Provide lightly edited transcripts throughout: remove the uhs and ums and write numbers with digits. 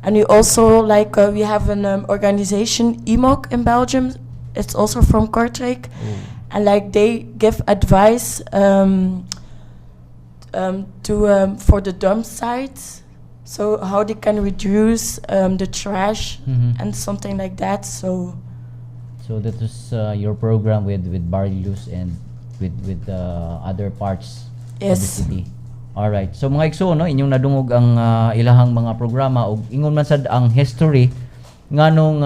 And we also, like, we have an organization, IMOC, in Belgium. It's also from Kortrijk. And like they give advice to for the dump sites, so how they can reduce the trash and something like that. So So that was your program with Barlus and with other parts of the city. All right. So mga igsoon, no, inyong nadungog ang ilahang mga programa ug ingon man sad ang history nganong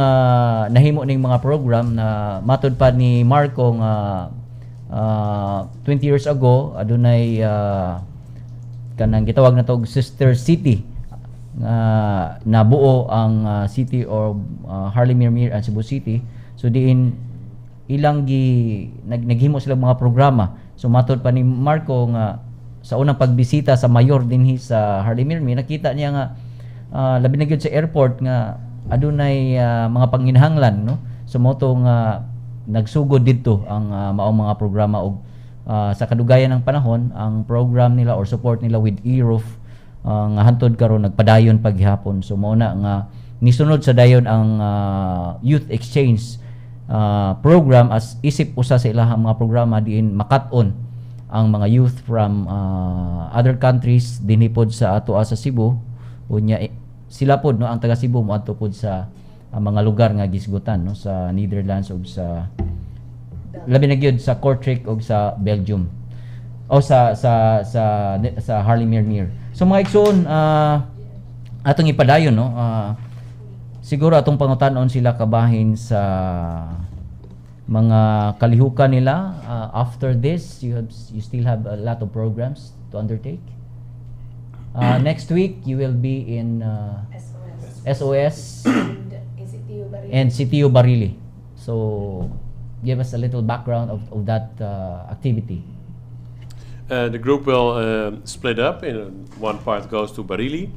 nahimo ning mga program na matud pa ni Marco nga 20 years ago adunay kanang gitawag na og sister city nga nabuo ang city of Haarlemmermeer and Cebu City. So diin ilang gi naghimo sila mga programa. So matod pa ni Marco nga sa unang pagbisita sa mayor dinhi sa Haarlemmermeer, nakita niya nga labi na gyud sa airport nga adunay mga panginahanglan, no? So mao to nga nagsugod didto ang maong mga programa og sa kadugayan ng panahon ang program nila or support nila with EROF nga hantod karon nagpadayon paghapon. So mao na nga nisunod sa dayon ang youth exchange program as isip usa sa ilahang mga programa diin makat-on ang mga youth from other countries dinhi pod sa atoa sa Cebu. Unya eh, sila pod, no, ang taga Cebu moadto pod sa mga lugar nga gisgutan, no, sa Netherlands ug sa labi na gyud sa Kortrijk ug sa Belgium o sa Haarlemmermeer. So mga igsoon, atong ipadayon, no, siguro atong pangutan-on sila kabahin sa mga kalihukan nila after this. You still have a lot of programs to undertake. Next week you will be in SOS. SOS And CTU Barili. And CTU Barili. So give us a little background of that activity. The group will split up. In one part goes to Barili,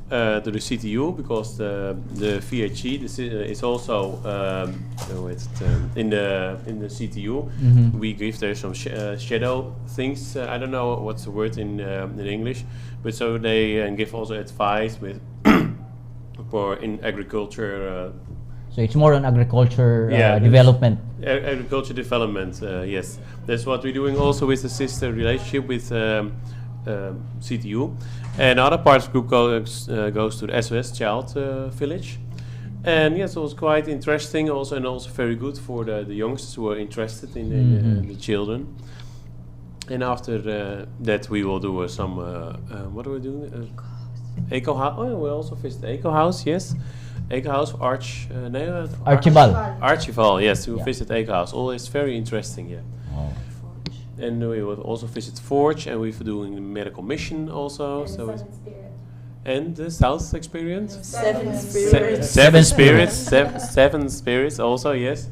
to the CTU, because the VHC is also oh, it's in the CTU. We give there some shadow things. I don't know what's the word in English, but so they give also advice with for in agriculture. So it's more on agriculture Yeah, development. Agriculture development, yes. That's what we're doing also with the sister relationship with CTU. And other parts of the group goes to the SOS Child Village. And yes, it was quite interesting also, and also very good for the youngsters who are interested in the children. And after that, we will do some, what are we doing? Eco House. Oh, we also visit Eco House, yes. Eco House, Arch, nee, Archibald. Archival, yes, we will visit Eco House. All is very interesting, yeah. Oh. And we will also visit Forge, and we're doing the medical mission also. And So Seven Spirit. And the South Experience. Seven Seven Spirits. Seven Spirits, seven Spirits also, yes.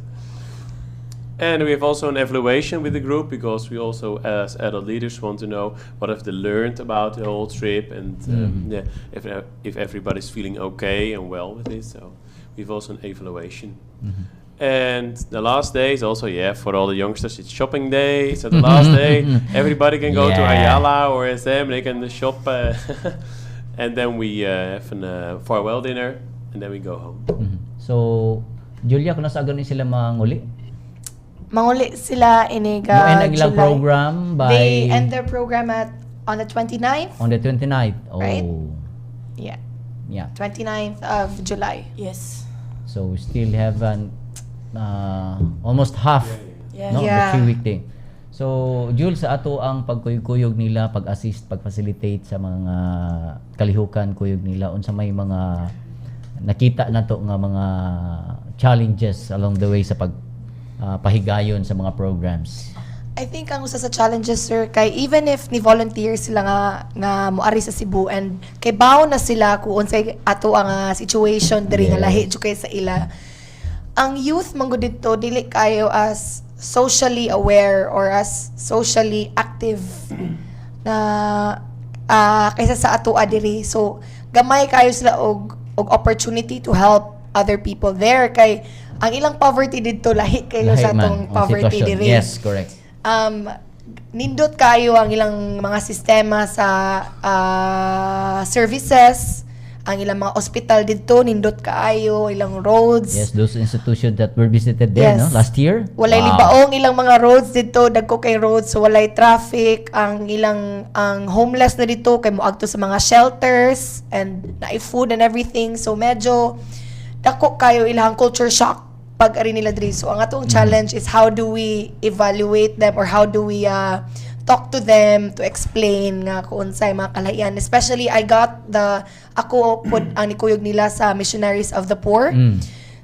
And we have also an evaluation with the group because we also, as adult leaders, want to know what have they learned about the whole trip and yeah, if everybody's feeling okay and well with it. So we've also an evaluation. And the last day is also, yeah, for all the youngsters, it's shopping day. So the last day, everybody can go to Ayala or SM, they can shop. And then we have a farewell dinner, and then we go home. So, Julia, kung nasa gani sila manguli? Manguli sila inig Mo-end ang ilang July. Program by They end their program at on the 29th. On the 29th. Oh. Right? Yeah. 29th of July. Yes. So we still have an almost half, no, the 3-week thing. So, Jules, sa ato ang pagkuyog-kuyog nila, pag-assist, pag-facilitate sa mga kalihukan kuyog nila, unsa may mga nakita nato nga mga challenges along the way sa pag pahigayon sa mga programs? I think ang usa sa challenges, sir, kay even if ni volunteer sila nga moari sa Cebu and kay bawo na sila kung unsay ato ang situation diri nga lahi jud kay sa ila. Ang youth man gud didto dili kayo as socially aware or as socially active na kaysa sa ato diri. So gamay kayo sila og opportunity to help other people there kay ang ilang poverty didto lahi kayo Lahi sa man atong ang poverty sitwasyon. diri. Yes, correct. Nindot kayo ang ilang mga sistema sa services. Ang ilang mga ospital didto nindot kaayo, ilang roads. Yes, those institutions that were visited there, no? Last year. Walay libaong ilang mga roads didto, dagko kay roads, so walay traffic. Ang ilang ang homeless na didto kay moadto sa mga shelters and naay food and everything. So medyo dako kayo ilang culture shock pag ari nila diri. So ang atong challenge is how do we evaluate them or how do we talk to them to explain nga kung unsay mga kalahian. Especially I got the ako pod ang nikuyog nila sa Missionaries of the Poor.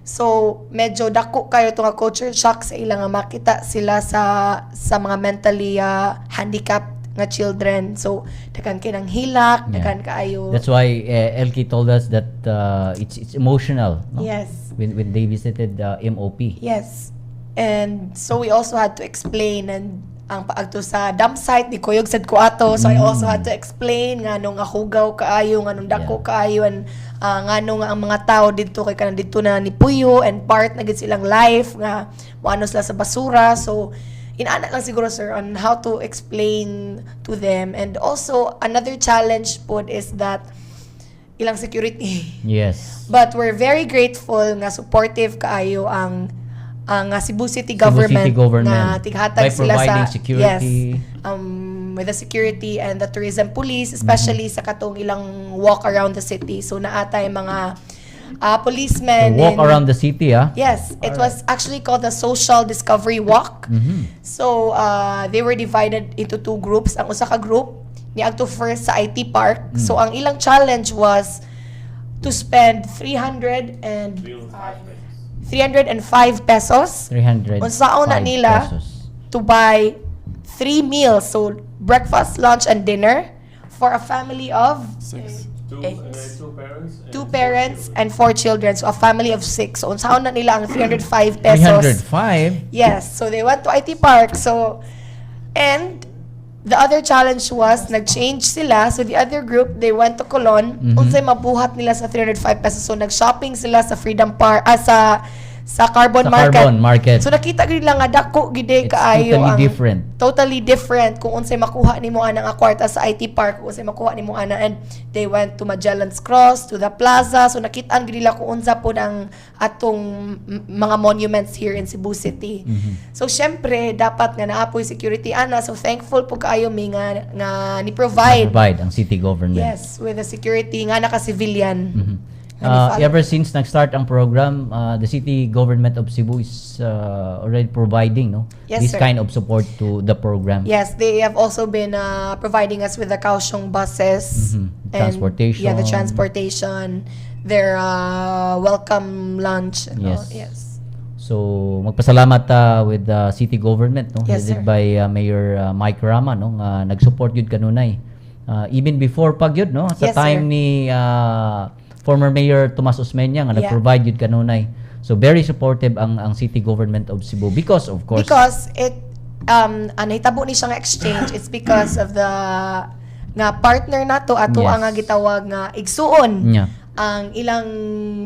So, medyo dako kayo itong culture shock sa ilang nga makita sila sa mga mentally handicapped nga children. So, daghan kay nang hilak, daghan kaayo. That's why Elkie told us that it's emotional, no? Yes. When they visited MOP. Yes. And so we also had to explain and ang paagto sa dump site ni kuyog sad ko ato, so I also had to explain nga nung nga hugaw kaayo, nga nung dako kaayo and ngano nga ang mga tao didto kay kanang didto na ni puyo and part na gid silang life nga moano sila sa basura. So inana lang siguro, sir, on how to explain to them. And also another challenge pod is that ilang security. But we're very grateful nga supportive kaayo ang Cebu City Cebu government, City government. Na tighatag By sila sa providing security. Yes, with the security and the tourism police, especially sa katong ilang walk around the city. So naa tay mga policemen So walk around the city, ah. Yes, it was actually called the Social Discovery Walk. So, they were divided into two groups. Ang usa ka group niadto first sa IT Park. So, ang ilang challenge was to spend 300 and 305 pesos 300 Unsaon na nila pesos. To buy three meals. So, breakfast, lunch, and dinner for a family of Six. Two, Eight. Two parents. And two four parents children. And four children. So, a family of six. So, unsaon na nila ang 305 pesos. 305? Yes. So they went to IT Park. So, and the other challenge was, nag-change sila. So the other group, they went to Colon. Unsay mabuhat nila sa 305 pesos. So nag-shopping sila sa Freedom Park, ah, sa Carbon Sa Market. Carbon Market. So nakita gid nila nga dako gid It's kaayo totally ang different. Totally different kung unsay makuha nimo ana nga kwarta sa IT Park, kung unsay makuha nimo ana. And they went to Magellan's Cross, to the plaza. So nakit-an gid nila kung unsa pod ang atong mga monuments here in Cebu City. So syempre dapat nga naa poy security ana. So thankful po kaayo mi nga ni provide. Provide ang city government. Yes, with the security nga naka civilian. Nga ni-follow. Ever since nag-start ang program, the city government of Cebu is already providing, no, Yes, this sir. Kind of support to the program. Yes, they have also been providing us with the Kaohsiung buses. And, Transportation. yeah, the transportation, their welcome lunch and all. Yes. Yes. So magpasalamat ta with the city government, no, Yes, headed sir. by Mayor Mike Rama, no, nga nag-support gyud kanunay. Even before pa gyud, no, sa Yes, time sir. Ni former Mayor Tomas Osmeña nga nag-provide gyud kanunay. So very supportive ang city government of Cebu because, of course, Because it ang nahitabo ni siya nga exchange, it's because of the nga partner nato ato ang nga gitawag nga igsuon ang ilang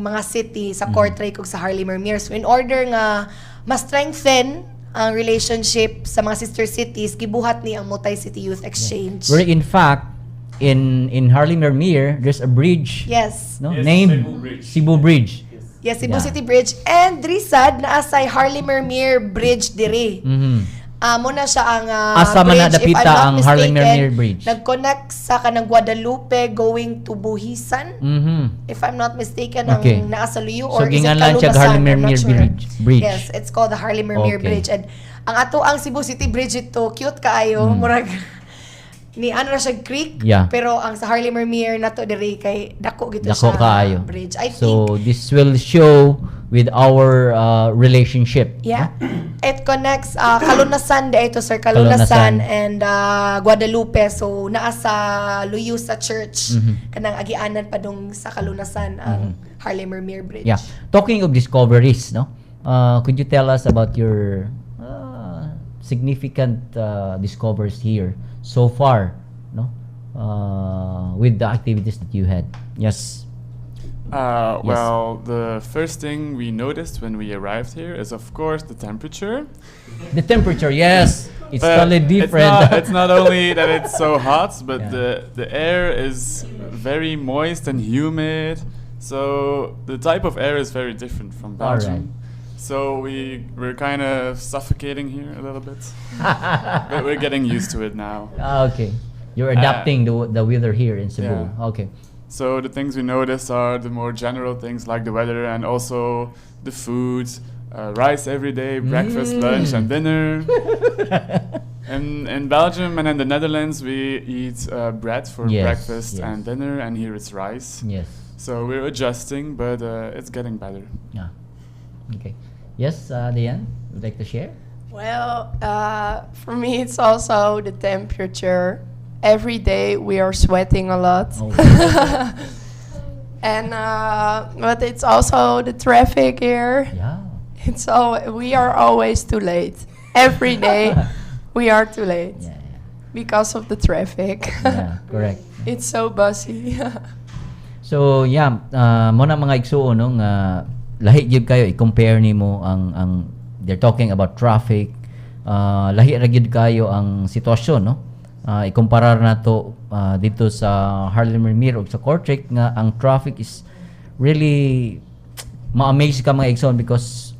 mga city sa Kortrijk ug sa Haarlemmermeer. So in order nga ma-strengthen ang relationship sa mga sister cities, gibuhat ni ang Multi-City Youth Exchange. Where in fact in Haarlemmermeer there's a bridge, no, Yes, named Cebu Bridge. Cebu Bridge. Yes. Yes, Cebu City Bridge and diri sad naa say Haarlemmermeer Bridge diri. Mo na siya ang Asa man na bridge, if dapita I'm not ang mistaken, Haarlemmermeer Bridge? nag-connect sa kanang Guadalupe going to Buhisan. If I'm not mistaken, ang naa sa Luyo So or is it ginganlan siya Kalunasan? I'm not Haarlemmermeer sure. Bridge. Yes, it's called the Haarlemmermeer Bridge. And ang ato ang Cebu City Bridge ito, cute kaayo, murag ni ano na siya creek, pero ang sa Haarlemmermeer nato diri kay dako gito Dako siya kaayo. bridge. I think So this will show with our relationship. Yeah. It connects Kalunasan di ito, sir, Kalunasan, Kalunasan. And Guadalupe. So naa sa Luyo sa church, kanang agianan padung sa Kalunasan ang Haarlemmermeer Bridge. Yeah. Talking of discoveries, no? Could you tell us about your significant discoveries here so far, no? With the activities that you had. Yes. Well, the first thing we noticed when we arrived here is, of course, the temperature. The temperature, yes. It's But totally different. It's not only that it's so hot, but the air is very moist and humid. So the type of air is very different from All Belgium. So we're kind of suffocating here a little bit, but we're getting used to it now. Ah, okay. You're adapting the weather here in Cebu. Yeah. Okay. So the things we notice are the more general things like the weather and also the food. Rice every day, breakfast, lunch, and dinner. In Belgium and in the Netherlands, we eat bread for breakfast and dinner, and here it's rice. So we're adjusting, but it's getting better. Yeah. Okay. Yes, Diane, would like to share? Well, for me, it's also the temperature. Every day we are sweating a lot. And but it's also the traffic here. It's all we are always too late. Every day we are too late because of the traffic. Yeah, correct. It's so busy. So yeah, mao na, mga igsuon, no, nga lahi gyud kayo i-compare nimo ang they're talking about traffic. Lahi ra gyud kayo ang sitwasyon, no? Ikumparar nato dito sa Haarlemmermeer ug sa Kortrijk nga ang traffic is really ma-amaze ka, mga igsoon, because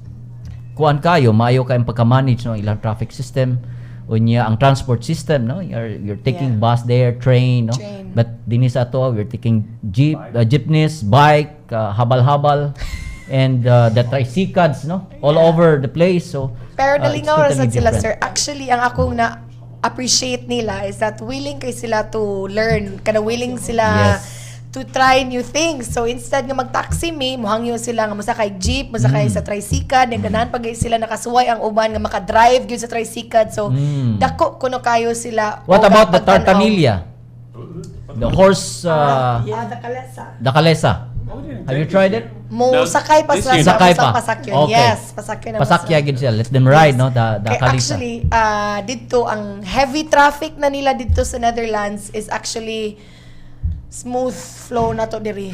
kuan kayo, maayo kay ang pagka-manage, no, ilang traffic system, unya ang transport system, no, you're taking bus there, train, no? Train. But dinhi sa ato, we're taking jeep, jeepneys, bike, habal-habal and the tricycles, no, all over the place. So Pero it's nalingaw ra totally sad sila, different. sir. Actually, ang akong na appreciate nila is that willing kay sila to learn. Kana willing sila to try new things. So instead nga mag-taxi mi, muhangyo sila nga mosakay jeep, mosakay sa tricycle, mm. Ganahan pag sila nakasuway ang uban nga maka-drive gyud sa tricycle. So dako kuno kayo sila. What og about the pagtan-aw. tartanilla, the horse, Ah, the kalesa. The kalesa? Have you tried it? Mo No, sakay pa this sila year. sa Sakay pa. Pasakyon. Yes, pasakyon naman Pasakya sila. gid sila. Let them ride, no, the Kay kalesa. actually, dito, ang heavy traffic na nila dito sa Netherlands is actually smooth flow na to diri.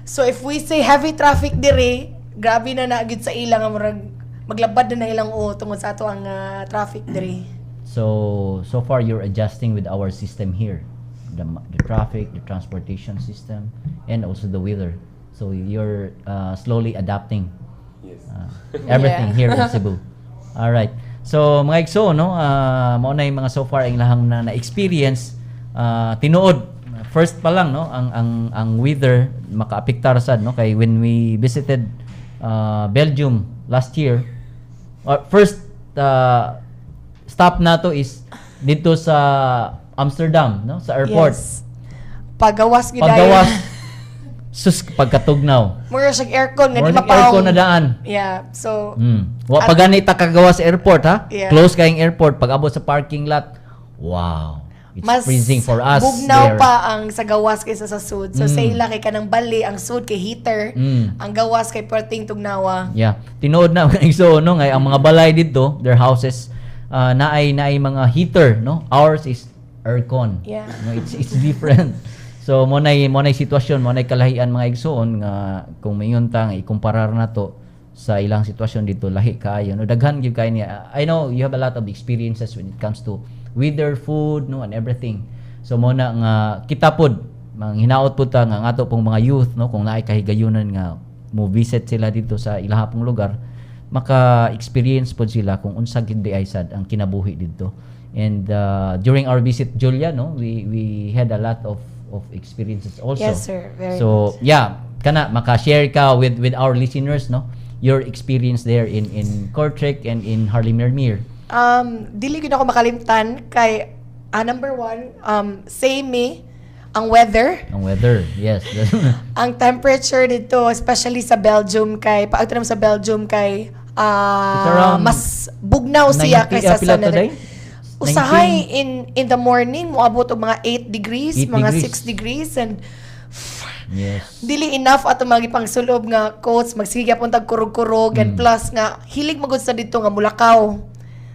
So if we say heavy traffic diri, grabe na na gyud sa ila nga murag maglabad na na ilang uo tungod sa ato ang traffic diri. So, so far you're adjusting with our system here. The traffic, the transportation system, and also the weather. So you're slowly adapting everything here in Cebu. All right. So mga igsoon, no, mao na yung mga so far ang ilahang na na-experience, tinuod first pa lang, no, ang weather makaapektar sad, no, kay when we visited Belgium last year, first stop nato is dito sa Amsterdam, no, sa airport. Yes. Pagawas gyud. Pagawas, sus, pagkatugnaw. Mura siya aircon nga di Morning mapaong. Aircon na daan. Yeah. So Wa pa gani ta kagawas sa airport, ha? Yeah. Close kayong airport. Pag abot sa parking lot, wow. It's Mas freezing for us bugnaw there. pa ang sa gawas kaysa sa sud. So sa ila kay kanang bali ang sud kay heater, ang gawas kay perting tugnawa. Yeah. Tinuod na, mga igsoon, no, ngay ang mga balay dito, their houses naay mga heater, no? Ours is aircon. No, it's different. So mo nay sitwasyon, mo nay kalahian, mga igsoon, nga kung mayon ta nga ikumparar nato sa ilang sitwasyon dito, lahi kaayo, no? Daghan gyud kaayo niya. I know you have a lot of experiences when it comes to weather, food, no, and everything. So mo na nga kita pod mga hinaot pod ta nga ang ato pong mga youth, no, kung naay kahigayunan nga mo visit sila dito sa ilaha pong lugar, maka-experience pod sila kung unsa gid di ay sad ang kinabuhi dito. And during our visit, Julia, no, we had a lot of experiences also. Yes, sir. Very So yeah, kana maka-share ka with our listeners, no, your experience there in Kortrijk and in Haarlemmermeer. Dili gyud ako makalimtan kay number one, same me ang weather. Ang weather, yes. Ang temperature dito, especially sa Belgium, kay paagto naman sa Belgium kay It's around mas bugnaw siya 90, kaysa pila sa today? Usahay in the morning moabot og mga 8 degrees, 8 mga degrees. 6 degrees and dili enough ato mga gipangsulob nga coats, magsige gyapon tag kurog-kurog and plus nga hilig magud sa dito nga mulakaw.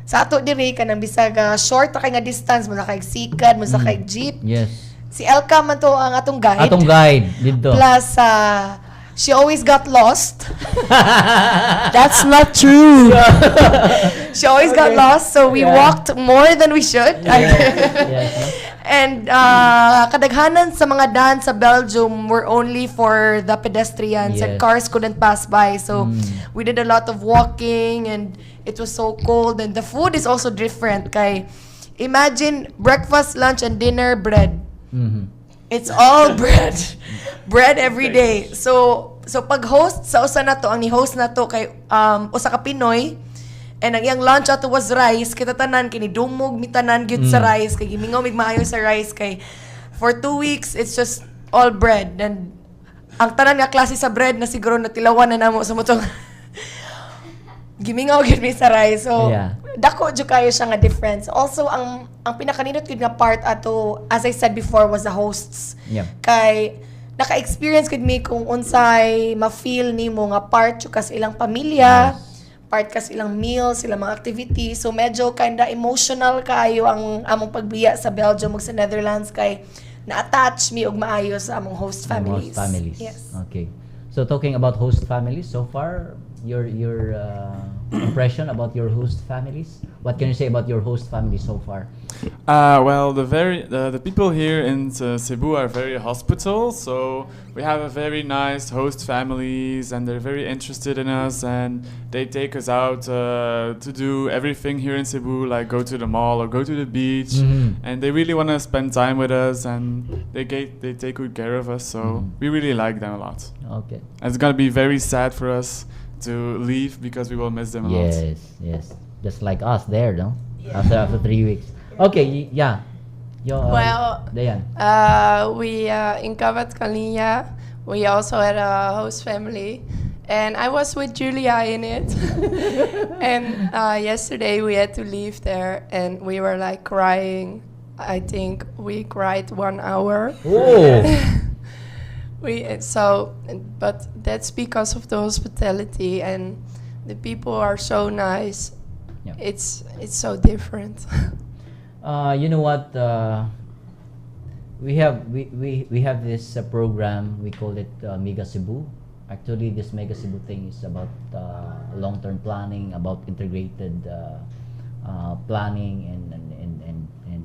Sa ato diri, kanang bisag short ra kay nga distance, mo kay sikad, mo kay jeep. Si Elka man to ang atong guide. Atong guide dito. Plus, she always got lost. That's not true. She always got lost, so we walked more than we should. Yes, no? And kadaghanan sa mga daan sa Belgium were only for the pedestrians and cars couldn't pass by. So we did a lot of walking and it was so cold and the food is also different. Kay imagine breakfast, lunch, and dinner bread. It's all bread. Bread every day. So pag host sa usa na to, ang ni-host na to kay usa ka Pinoy and ang iyang lunch ato was rice, kita tanan kini dumog mi tanan gyud sa rice kay gimingaw mig maayo sa rice kay for 2 weeks it's just all bread and ang tanan nga klase sa bread na siguro natilawan na namo sa mutong gimingaw gyud mi sa rice. So, dako jud kayo siya nga difference. Also, ang pinakanindot gyud nga part ato, as I said before, was the hosts. Kay naka-experience gud mi kung unsay ma-feel nimo nga part jud ka sa ilang pamilya, part ka sa ilang meals, ilang mga activities. So medyo kinda emotional kaayo ang among pagbiya sa Belgium ug sa Netherlands kay na-attach mi og maayo sa among host families. Host families. Yes. Okay. So talking about host families, so far your impression about your host families? What can you say about your host family so far? Well, the people here in Cebu are very hospitable, so we have a very nice host families, and they're very interested in us, and they take us out to do everything here in Cebu, like go to the mall or go to the beach, and they really want to spend time with us, and they take good care of us, so we really like them a lot. And it's gonna be very sad for us to leave because we will miss them a lot. Yes. Just like us there, no? After 3 weeks. Okay, yeah. Yo, Well, Dayan. We in Kawat Kalinya, we also had a host family, and I was with Julia in it. And yesterday we had to leave there, and we were like crying. I think we cried one hour. Oh. We so, but that's because of the hospitality and the people are so nice. It's so different. You know what? We have we have this program. We call it Mega Cebu. Actually, this Mega Cebu thing is about long-term planning, about integrated planning, and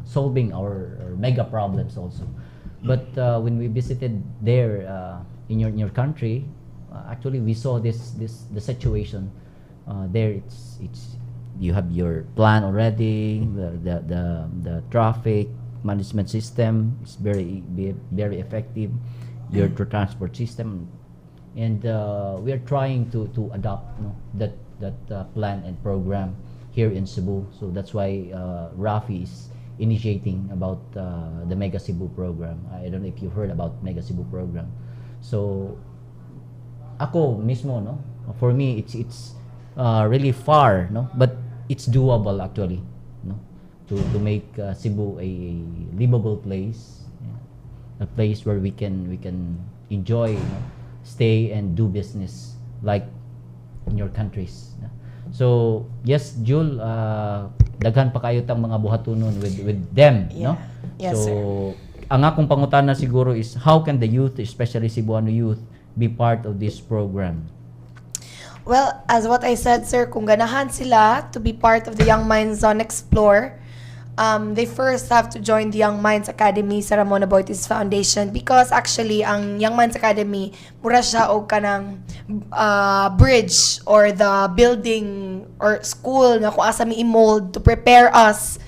solving our mega problems also. But when we visited there in your country, actually we saw this this the situation there. It's you have your plan already. The traffic management system is very effective. Your transport system, and we are trying to adopt, no, that plan and program here in Cebu. So that's why Rafi is initiating about the Mega Cebu program. I don't know if you heard about Mega Cebu program. So ako mismo, no, for me it's really far, no, but it's doable actually, no, to make Cebu a livable place, yeah, a place where we can enjoy, stay and do business like in your countries, yeah. So yes, Jul, daghan pa kayo tang mga buhatunon with them, no? Yes, so sir. Ang akong pangutana siguro is how can the youth, especially Cebuano youth, be part of this program? Well, as what I said, sir, kung ganahan sila to be part of the Young Minds on Explore, they first have to join the Young Minds Academy sa Ramon Aboitiz Foundation because actually, ang Young Minds Academy, mura siya og kanang bridge or the building or school nga kung asa mi i-mold to prepare us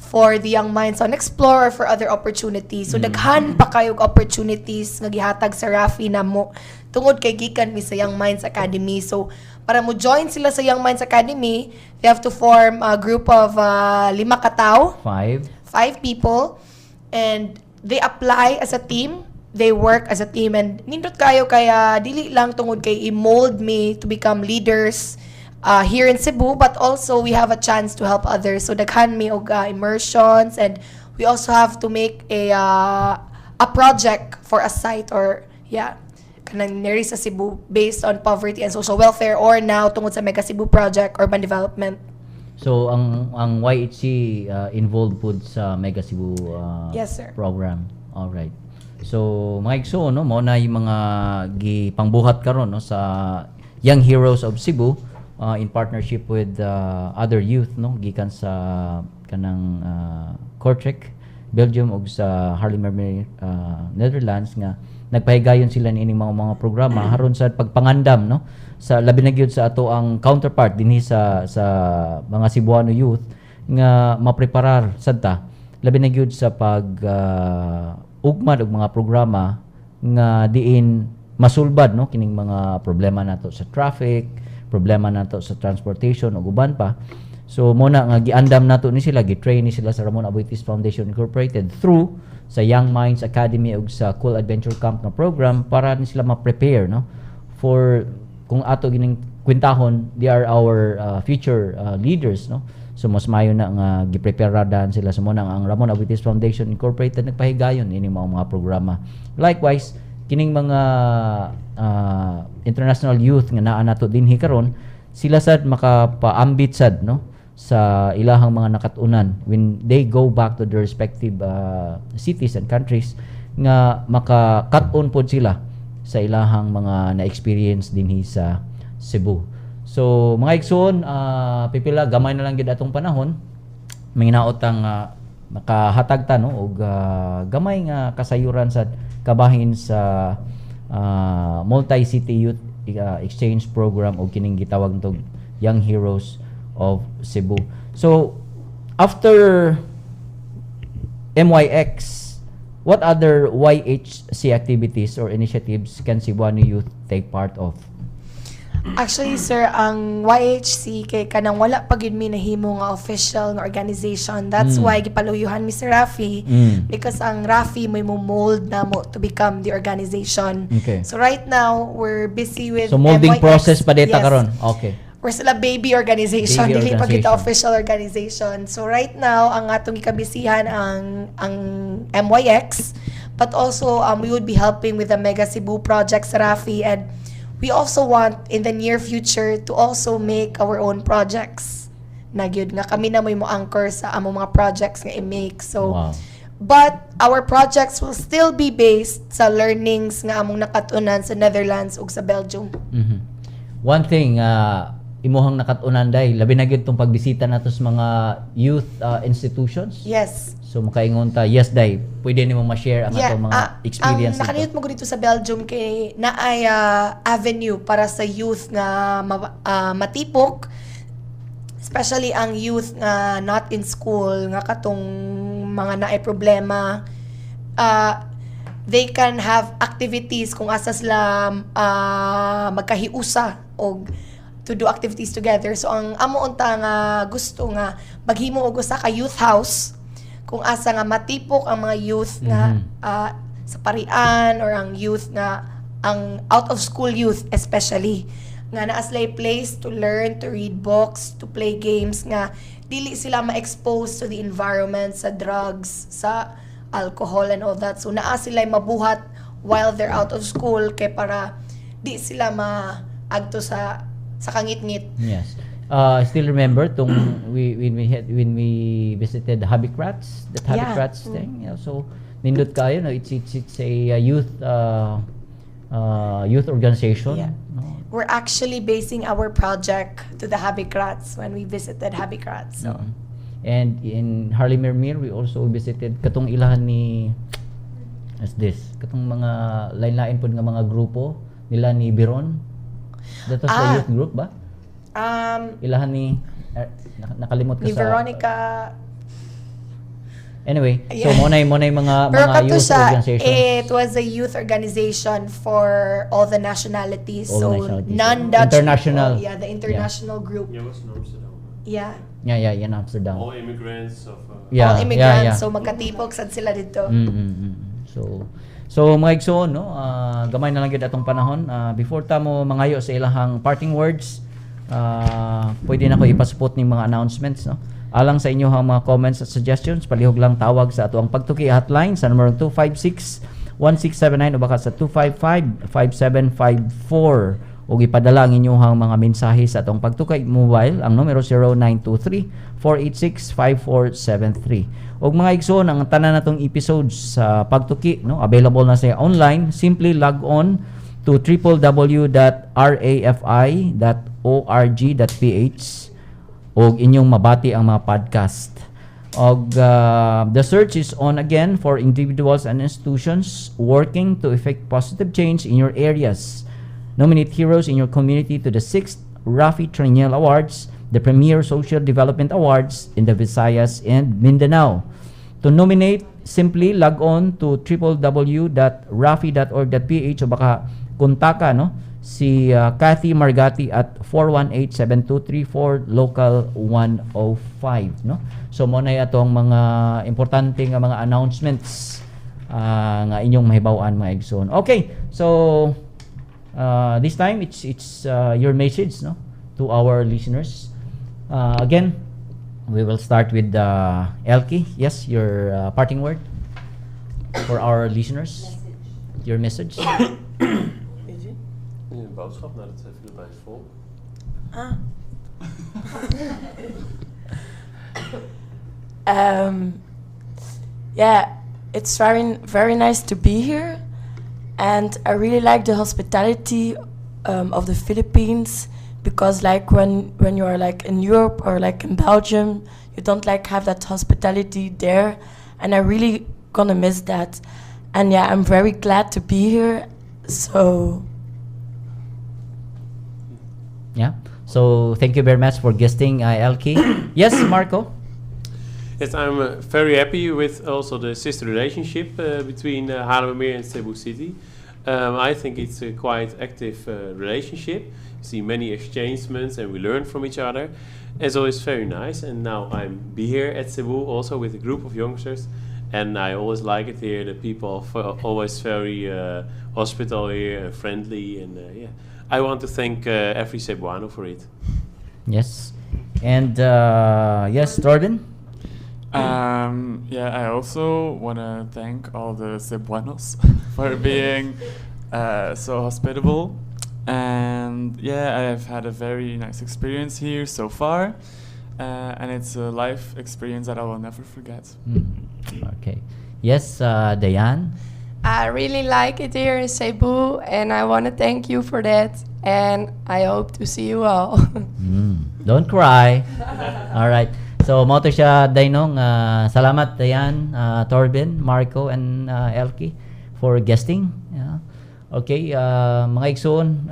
for the Young Minds on Explore or for other opportunities. So daghan pa kayo og opportunities nga gihatag sa Rafi namo tungod kay gikan mi sa Young Minds Academy. So para mo join sila sa Young Minds Academy, they have to form a group of lima ka tawo, Five. Five people, and they apply as a team. They work as a team and nindot kayo kaya dili lang tungod kay i-mold me to become leaders here in Cebu, but also we have a chance to help others. So daghan mi og immersions and we also have to make a project for a site or, yeah, kanang neri sa Cebu based on poverty and social welfare or now tungod sa Mega Cebu project, urban development. So ang YHC involved pud sa Mega Cebu Yes, sir. Program. All right. So mga igsoon, no, mao na yung mga gipangbuhat karon, no, sa Young Heroes of Cebu in partnership with other youth, no, gikan sa kanang Kortrijk, Belgium ug sa Haarlemmermeer, Netherlands, nga nagpahigayon sila niining mga programa haron sa pagpangandam, no, sa labi na gyud sa ato ang counterpart dinhi sa mga Cebuano youth nga mapreparar sad ta, labi na gyud sa pag ugmad og mga programa nga diin masulbad, no, kining mga problema nato sa traffic, problema nato sa transportation ug uban pa. So mo na nga giandam nato ni sila, gi-train ni sila sa Ramon Aboitiz Foundation Incorporated through sa Young Minds Academy ug sa Cool Adventure Camp nga program para ni sila ma-prepare, no, for kung ato gining kwentahon, they are our future leaders, no. So mas mayo na nga giprepare daan sila. So mo na ang Ramon Aboitiz Foundation Incorporated nagpahigayon ini mga programa. Likewise, kining mga international youth nga naa nato dinhi karon, sila sad makapaambit sad, no, sa ilahang mga nakat-unan when they go back to their respective cities and countries, nga makakat-on pod sila sa ilahang mga na-experience dinhi sa Cebu. So mga igsoon, pipila gamay na lang gid atong panahon. Manginaot ang makahatag ta, no, og gamay nga kasayuran sa kabahin sa multi-city youth exchange program o kining gitawag tog Young Heroes of Cebu. So after MYX, what other YHC activities or initiatives can Cebuano youth take part of? Actually, sir, ang YHC kay kanang wala pa gyud mi nahimo nga official nga organization. That's why gipaluyuhan mi si Rafi because ang Rafi may mo mold na mo to become the organization. So right now, we're busy with So molding MYX. Process pa dita Yes. karon. Okay. We're still a baby organization, Baby dili pa kita organization. Official organization. So right now, ang atong gikabisihan ang MYX, but also we would be helping with the Mega Cebu project sa Rafi, and we also want in the near future to also make our own projects. Na gyud nga kami na mo anchor sa among mga projects nga i-make. So but our projects will still be based sa learnings nga among nakatunan sa Netherlands ug sa Belgium. One thing imuhang nakat-unan day, labi na gyud tong pagbisita nato sa mga youth institutions. Yes. So makaingon ta, yes day, pwede nimo ma-share ang atong mga experience Ang nakanindot dito. mo dito sa Belgium kay naay avenue para sa youth nga matipok, especially ang youth nga not in school, nga katong mga naay problema, they can have activities kung asa sila magkahiusa og to do activities together. So ang amo unta nga gusto nga maghimo og usa ka youth house kung asa nga matipok ang mga youth nga sa parian or ang youth nga ang out of school youth especially, nga naa sila place to learn, to read books, to play games, nga dili sila ma-expose to the environment sa drugs, sa alcohol and all that. So naa sila mabuhat while they're out of school kay para di sila maagto sa kangitngit. Yes. I still remember tong we when we had when we visited Habicrats, that Habicrats thing. Yeah, so nindot kayo, no? It's a youth organization. No? We're actually basing our project to the Habicrats when we visited Habicrats. So And in Haarlemmermeer, we also visited katong ilahan ni, as this, katong mga lain-lain pod nga mga grupo nila ni Biron. That was the youth group ba? Ilahan ni nakalimot ka ni sa Veronica. Anyway, so mo na yung mga Pero mga kato youth siya, organizations. It was a youth organization for all the nationalities. All So nationalities. non-Dutch International. people. Yeah, the international group. Yeah, it was in Amsterdam. Yeah. Yeah, in Amsterdam. All immigrants of. All immigrants. Yeah. So magkatipok sad sila dito. So mga igsoon, no, gamay na lang gyud atong panahon. Before ta mo mangayo sa ilahang parting words, pwede na ko ipasupot ning mga announcements, no. Alang sa inyo ang mga comments at suggestions, palihog lang tawag sa ato ang Pagtuki hotline sa numero 256 1679 o baka sa 255 5754. Ug ipadala ang inyong mga mensahe sa atong Pagtukay mobile, ang numero 0923 486 5473. Ug mga igsoon, ang tanan natong episodes sa Pagtuki, no, available na sa online. Simply log on to www.rafi.org.ph ug inyong mabati ang mga podcast. Og the search is on again for individuals and institutions working to effect positive change in your areas. Nominate heroes in your community to the 6th Rafi Traniel Awards, the premier social development awards in the Visayas and Mindanao. To nominate, simply log on to www.rafi.org.ph o baka kontaka, no, si Kathy Margati at 418-7234, local 105, no? So mo na atong mga importante nga mga announcements nga inyong mahibaw-an, mga igsoon. Okay, so this time it's your message, no, to our listeners. Again, we will start with Elkie. Yes, your parting word for our listeners. Your message. Een boodschap naar het Filipijns volk. Ah. Yeah, it's very, very nice to be here, and I really like the hospitality of the Philippines because, like, when you are like in Europe or like in Belgium, you don't like have that hospitality there, and I really gonna miss that. And yeah, I'm very glad to be here. So Yeah. So thank you very much for guesting, Elkie. Yes, Marco. Yes, I'm very happy with also the sister relationship between Haarlemmermeer and Cebu City. I think it's a quite active relationship. You see many exchangements and we learn from each other. And so it's very nice. And now I'm be here at Cebu also with a group of youngsters. And I always like it here. The people are always very hospitable here and friendly. And yeah, I want to thank every Cebuano for it. Yes. And yes, Torben. Yeah, I also want to thank all the Cebuanos for being so hospitable. And yeah, I've had a very nice experience here so far. And it's a life experience that I will never forget. Okay. Yes, Diane. I really like it here in Cebu, and I want to thank you for that. And I hope to see you all. Don't cry. All right. So, mao to siya, Dainong. Salamat, Diane, Torben, Marco, and Elkie for guesting. Yeah. Okay, mga igsoon,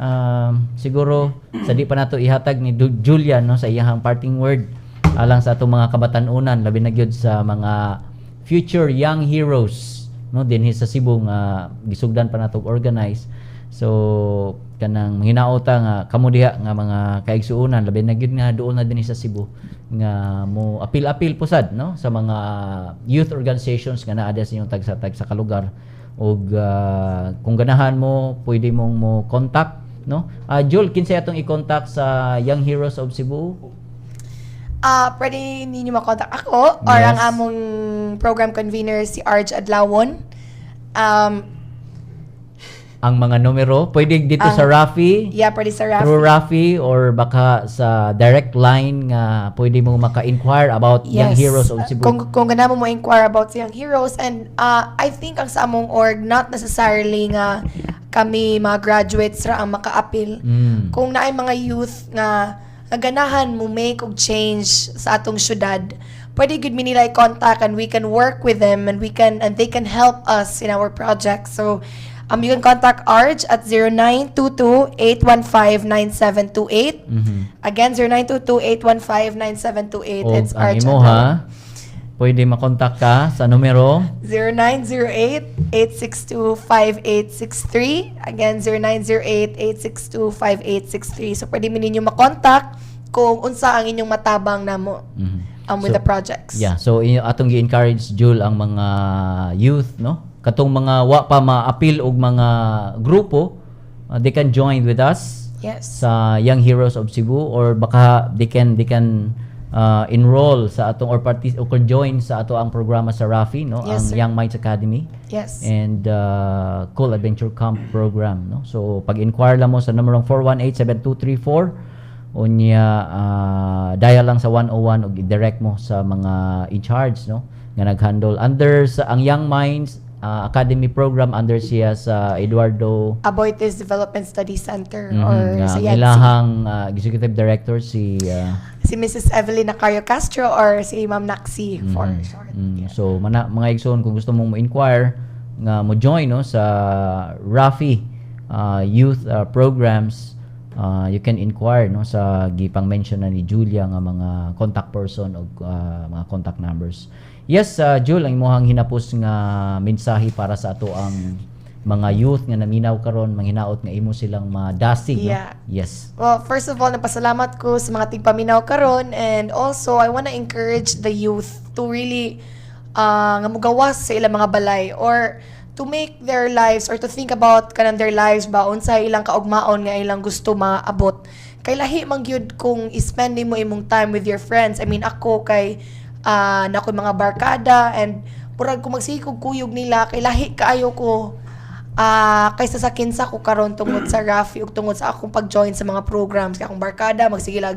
siguro sa di pa nato ihatag ni Julian, no, sa iyahang parting word alang sa atong mga kabatan-unan, labi na gyud sa mga future young heroes, no, dinhi sa Cebu nga gisugdan pa nato organize. So kanang hinaota nga kamo diha nga mga kaigsuonan, labi na gyud nga duol na dinhi sa Cebu, nga mo apil-apil pusad, no, sa mga youth organizations nga naa diha sa inyong tagsa-tagsa ka lugar ug kung ganahan mo, pwede mong mo contact, no. Jul, kinsay atong i-contact sa Young Heroes of Cebu? Ah, pwede ninyo makontak ako or ang among program convener, si Arj Adlawon. Ang mga numero pwede dito sa Rafi? Yeah, pwede sa Rafi. Through Rafi or baka sa direct line nga pwede mo maka-inquire about Young Heroes of Cebu. Kung gana mo inquire about sa Young Heroes and I think ang sa among org, not necessarily nga kami mga graduates ra ang maka-apil. Kung naay mga youth nga ganahan mo make og change sa atong syudad, pwede gud mi nila i-contact and we can work with them and we can and they can help us in our project. So you can contact Arj at 0922-815-9728. Again, 0922-815-9728. O It's ang Arj imo Adlaw. Ha, pwede makontak ka sa numero 0908-862-5863. Again, 0908-862-5863. So, pwede mi ninyo makontak kung unsa ang inyong matabang namo with the projects. Yeah, so atong gi-encourage, Jul, ang mga youth, no? Katong mga wa pa ma-appeal og mga grupo, they can join with us sa Young Heroes of Cebu or baka they can enroll sa atong or partic or join sa ato ang programa sa Rafi, no? Yes, Ang sir. Young Minds Academy Yes. and Cool Adventure Camp program, no? So pag-inquire lang mo sa numerong 418-7234, unya dial lang sa 101 ug i-direct mo sa mga in charge, no, nga nag-handle under sa ang Young Minds Academy program. Under siya sa Eduardo Aboitiz Development Study Center or nga sa ang YADC. Ilahang executive director si Si Mrs. Evelyn Nacario Castro or si Ma'am Naxi for short. So mana, mga igsoon, kung gusto mong mo-inquire nga mo join, no, sa Rafi youth programs, you can inquire, no, sa gipang mention na ni Julia nga mga contact person o mga contact numbers. Yes, Jul, ang imong hinapos nga mensahe para sa ato ang mga youth nga naminaw karon, manghinaot nga imo silang madasig, no? Yeah. Yes. Well, first of all, napasalamat ko sa mga tigpaminaw karon, and also I wanna encourage the youth to really nga mugawas sa ilang mga balay or to make their lives or to think about kanang their lives ba, unsa ilang kaugmaon nga ilang gusto maabot. Kay lahi man gyud kung i-spend nimo imong time with your friends. I mean, ako kay na ako'y mga barkada and murag kung magsige kog kuyog nila, kay lahi kaayo ko kaysa sa kinsa ko karon tungod sa Rafi ug tungod sa akong pag-join sa mga programs. Kay akong barkada magsige lag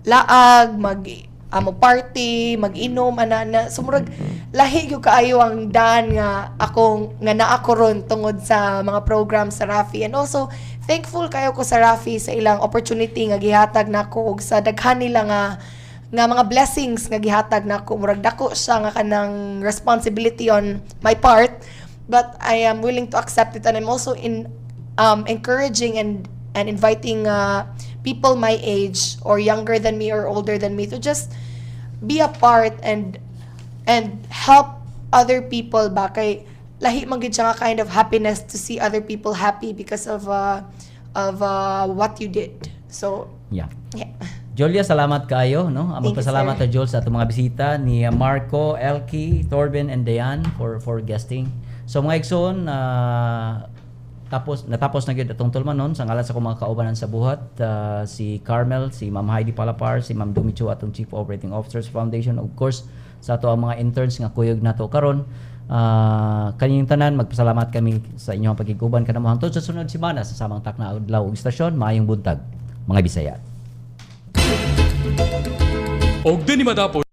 laag, mag amo party, mag-inom ana na. So murag lahi gyud kaayo ang daan nga akong nga naa ko ron tungod sa mga programs sa Rafi. And also thankful kayo ko sa Rafi sa ilang opportunity nga gihatag nako ug sa daghan nila nga mga blessings nga gihatag nako. Murag dako siya nga kanang responsibility on my part, but I am willing to accept it, and I'm also in encouraging and inviting people my age or younger than me or older than me to just be a part and help other people ba, kay lahi man gyud siya nga kind of happiness to see other people happy because of what you did. So yeah. Julia, salamat kaayo, no? Ang Thank you, magpasalamat sir. ta, Jules, sa atong mga bisita ni Marco, Elkie, Torben and Diane for guesting. So mga igsoon, tapos natapos na gyud atong tulumanon. Sa ngalan sa akong mga kaubanan sa buhat, si Carmel, si Ma'am Heidi Palapar, si Ma'am Dumicho, atong Chief Operating Officer sa Foundation, of course sa ato ang mga interns nga kuyog nato karon. Kaninyong tanan, magpasalamat kami sa inyong pagkiguban kanamo hangtod sa sunod semana sa samang takna adlaw ug istasyon. Maayong buntag, mga Bisaya. Og dinhi matapos